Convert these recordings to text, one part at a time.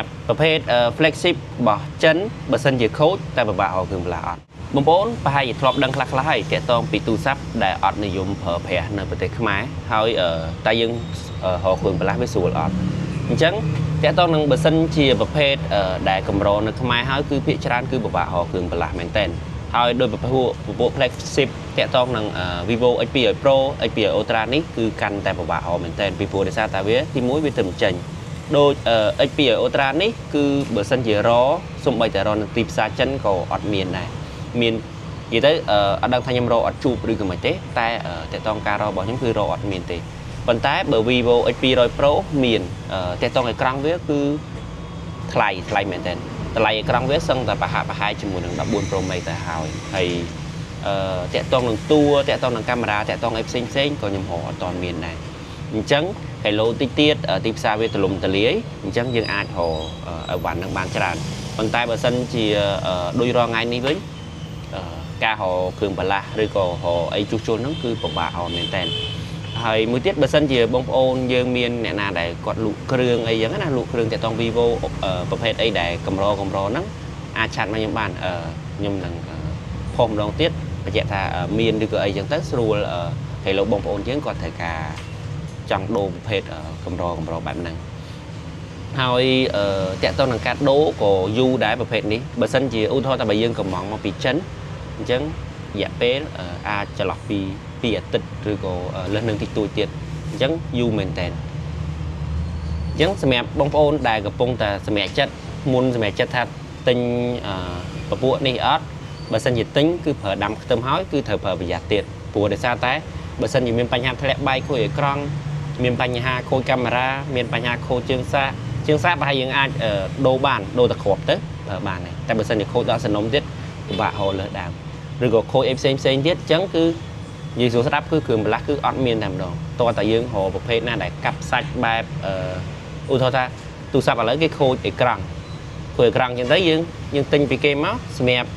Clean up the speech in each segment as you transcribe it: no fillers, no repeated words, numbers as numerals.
រាប់ប្រភេទ flagship របស់ចិនបើសិនជាខូចតែពិបាករកគ្រឿងបន្លាស់អត់បងប្អូនប្រហែលជាធ្លាប់ដឹងខ្លះៗហើយទាក់ទងពីទូរស័ព្ទដែលអត់និយមប្រើប្រាស់នៅប្រទេសខ្មែរហើយតែយើងរកគ្រឿងបន្លាស់វាស្រួលអត់អញ្ចឹងទាក់ទងនឹងបើសិនជាប្រភេទដែលកម្រនៅខ្មែរហើយគឺភាគច្រើនគឺពិបាករកគ្រឿងបន្លាស់មែនតើហើយដោយពពួកពពួក flagship ទាក់ទងនឹង Vivo X200 Pro X200 Ultra នេះគឺកាន់តែពិបាករកមែនតើពីព្រោះដោយសារតែវាទីមួយវាទៅចេញដូច X200 Ultra នេះគឺបើសិនជារសំបីតែរនៅទីផ្សារចិនក៏អត់មានដែរមាននិយាយទៅអត់ដឹងថាខ្ញុំរកអត់ជួបឬក៏មិនទេតែទាក់ទងការរករបស់ខ្ញុំគឺរកអត់មានទេប៉ុន្តែបើ Vivo X200 Pro មានទាក់ទងអេក្រង់វាគឺថ្លៃថ្លៃមែនទែនតម្លៃអេក្រង់វាសឹងតែប្រហាក់ប្រហែលជាមួយនឹង14 Pro Max ទៅហើយហើយទាក់ទងនឹងតួទាក់ទងនឹងកាមេរ៉ាទាក់ទងអីផ្សេងផ្សេងក៏ខ្ញុំរកអត់ទាន់មានដែរអញ្ចឹងហេឡូតិចទៀតទីផ្សារវាទលំទលាយអញ្ចឹងយើងអាចរកអីវ៉ាន់នឹងបានច្រើនប៉ុន្តែបើសិនជាដូចរាល់ថ្ងៃនេះវិញការរកគ្រឿងបន្លាស់ឬក៏រកអីជួសជុលហ្នឹងគឺពិបាករកមែនតើហើយមួយទៀតបើសិនជាបងប្អូនយើងមានអ្នកណាដែលគាត់លក់គ្រឿងអីចឹងណាលក់គ្រឿងទាក់ទង Vivo ប្រភេទអីដែលកម្រកម្រហ្នឹងអាច chat មកខ្ញុំបានខ្ញុំនឹងផុសម្ដងទៀតបញ្ជាក់ថាមានឬក៏អីចឹងទៅស្រួលហើយលោកបងប្អូនយើងគាត់ត្រូវការចង់ដូរប្រភេទកម្រកម្របែបហ្នឹងហើយទាក់ទងនឹងការដូរក៏យូរដែរប្រភេទនេះបើសិនជាឧទាហរណ៍ថាបើយើងកម្ម៉ង់មកពីចិនអញ្ចឹងរយៈពេលអាចចន្លោះពី2អាទិត្យឬក៏លើសនឹងតិចតួចទៀតអញ្ចឹងយូរមែនតើអញ្ចឹងសម្រាប់បងប្អូនដែលកំពុងតែសម្រេចចិត្តមុនសម្រេចចិត្តថាទិញពពួកនេះអត់បើសិនជាទិញគឺប្រើដាំខ្ទឹមហើយគឺត្រូវប្រើប្រយ័ត្នទៀតព្រោះដោយសារតែបើសិនជាមានបញ្ហាធ្លាក់បែកខូចអេក្រង់មានបញ្ហាខូចកាមេរ៉ាមានបញ្ហាខូចជើងសាកជើងសាកប្រហែលយើងអាចដូរបានដូរតែគ្រាប់ទៅប្រើបានដែរតែបើសិនជាខូចដល់សនំទៀតពិបាករកលើសដើមឬក៏ខូចអីផ្សេងផ្សេងទៀតអញ្ចឹងគឺនិយាយស្រួលស្ដាប់គឺគ្រឿងបន្លាស់គឺអត់មានតែម្ដងតោះតែយើងរកប្រភេទណាដែលកាប់សាច់បែបឧទាហរណ៍ថាទូរស័ព្ទឥឡូវគេខូចអេក្រង់ខូចអេក្រង់អញ្ចឹងទៅយើងយើងទិញពីគេមកសម្រាប់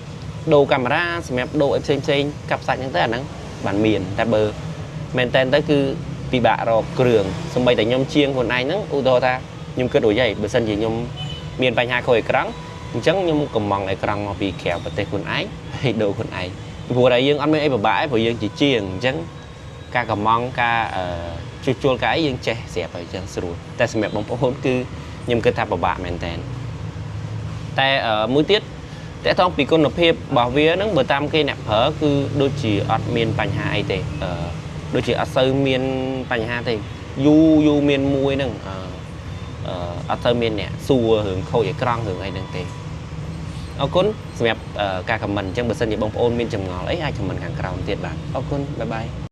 ដូរកាមេរ៉ាសម្រាប់ដូរអីផ្សេងផ្សេងកាប់សាច់អញ្ចឹងទៅអាហ្នឹងបានមានតែបើមែនតើទៅគឺពិបាករកគ្រឿងសម្បីតែខ្ញុំជាងខ្លួនឯងហ្នឹងឧទាហរណ៍ថាខ្ញុំគិតរួចហើយបើសិនជាខ្ញុំមានបញ្ហាខូចអេក្រង់អញ្ចឹងខ្ញុំកម្ម៉ង់អេក្រង់មកពីក្រៅប្រទេសខ្លួនឯងហើយដូរខ្លួនឯងពីព្រោះតែយើងអត់មានអីពិបាកឯងព្រោះយើងជាជាងអញ្ចឹងការកម្ម៉ង់ការជួសជុលការអីយើងចេះស្រាប់ហើយអញ្ចឹងស្រួលតែសម្រាប់បងប្អូនគឺខ្ញុំគិតថាពិបាកមែនតើតែមួយទៀតទាក់ទងពីគុណភាពរបស់វាហ្នឹងបើតាមគេអ្នកប្រើគឺដូចជាអត់មានបញ្ហាអីទេដូចជាអត់សូវមានបញ្ហាទេយូរយូរមានមួយហ្នឹងអត់សូវមានអ្នកសួររឿងខូចអេក្រង់រឿងអីហ្នឹងទេអរគុណសម្រាប់ការ comment អញ្ចឹងបើសិនជាបងប្អូនមានចម្ងល់អីអាច comment ខាងក្រោមទៀតបាទអរគុណ bye bye.